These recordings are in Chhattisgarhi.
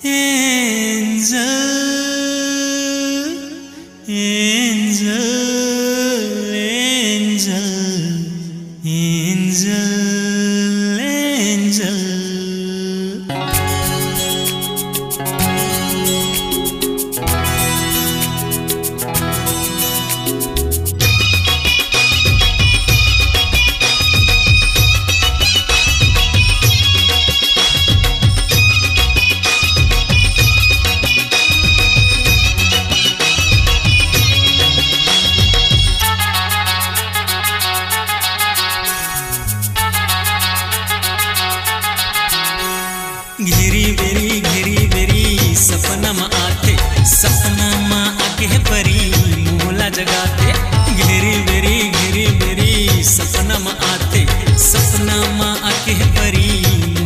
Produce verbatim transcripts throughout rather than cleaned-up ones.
Angel, angel, angel, angel, angel. घेरी बेरी, घेरी बेरी, सपना म आथे, सपना म आके परी, मोला जगाथे। घेरी बेरी, घेरी बेरी, सपना म आथे, सपना म आके परी,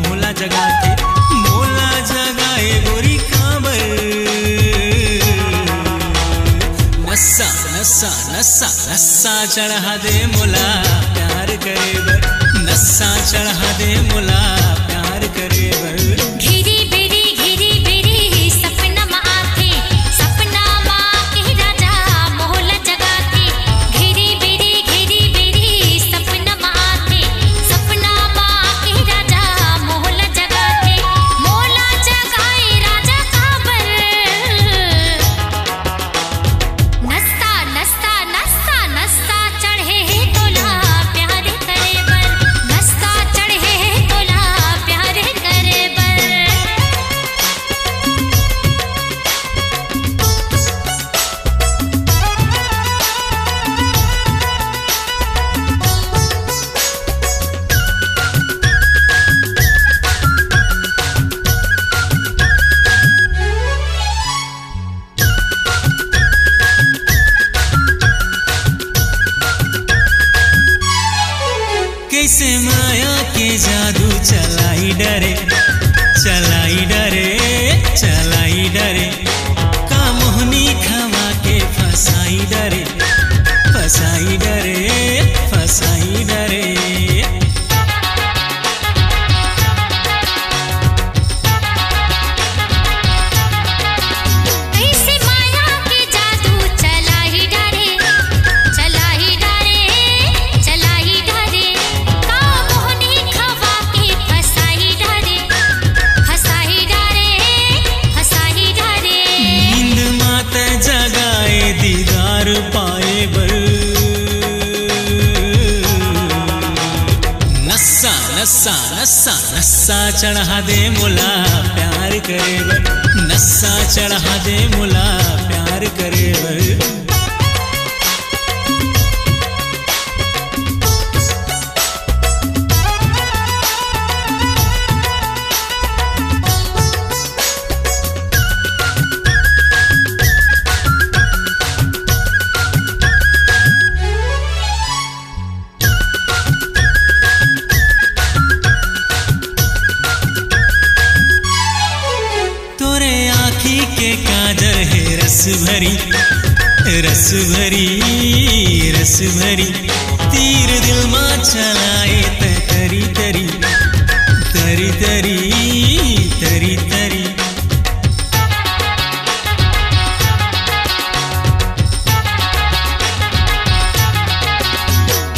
मोला जगाथे। मोला जगाए गोरी काबर? नशा, नशा, नशा, नशा चढ़ा दे मोला प्यार करे बर। नशा चढ़ा दे मोला प्यार करे बर। घेरी बेरी, घेरी बेरी, सपना म आथे, सपना म आके राजा मोला जगाथे। घेरी बेरी, घेरी बेरी, सपना म आथे, सपना म आके राजा मोला जगाथे। मोला जगाए राजा काबर? नशा, नशा, नशा, नशा चढ़े हे तोला प्यार करे बर। नशा चढ़े हे तोला प्यार करे बर। कइसे माया के जादू चलाई डरे, चलाई डरे, चलाई डरे। का मोहनी खवा के फसाई डरे, फसाई डरे, फसाई डरे। कइसे माया के जादू चला ही डारे, चला ही डारे, चला ही डारे। का मोहनी खवा के फसाई डारे, फसाई डारे, फसाई डारे। नींद मात जगाए दीदार पाए बर। नशा, नशा, नशा, नशा चढ़ा दे मोला प्यार करे बर। नशा चढ़ा दे मोला प्यार करे बर। तोरे आँखी के काजर हे रस भरी, रस भरी, रस भरी। तीर दिल मा चलाए त तरी तरी, तरी तरी, तरी तरी।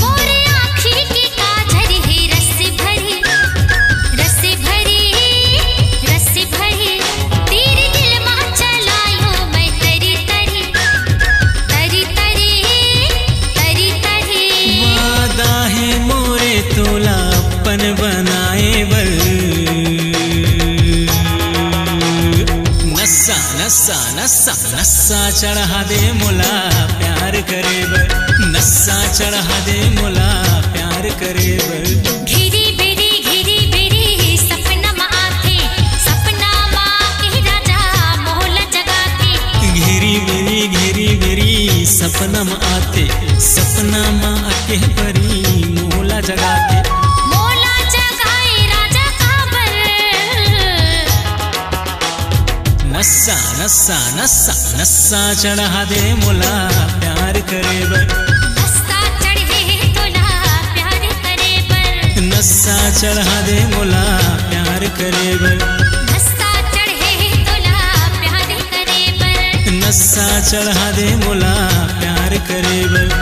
मोर आँखी के काजर हे रस भरी, रस भरी, रस भरी। तीर दिल मा चलायो मैं तरी तरी, तरी तरी, तरी तरी। वादा हे मोरे तोला अपन बनाए बर। नशा, नशा, नशा, नशा चढ़ा दे मोला प्यार करे बर। नशा चढ़ा दे मोला प्यार करे बर। घेरी बेरी, घेरी बेरी, सपना मा आथे, सपना मा के राजा मोला जगाथे। घेरी बेरी, घेरी बेरी, सपना मा आथे, सपना मा आके परी मोला जगाथे। मोला जगाए राजा काबर? नशा, नशा, नशा, नशा चढ़ा दे मोला प्यार करे बर। नशा चढ़े हे तोला प्यार करे बर। नशा चढ़ा दे मोला प्यार करे बर। नशा चढ़े हे सा चढ़ा दे मोला प्यार करे बर।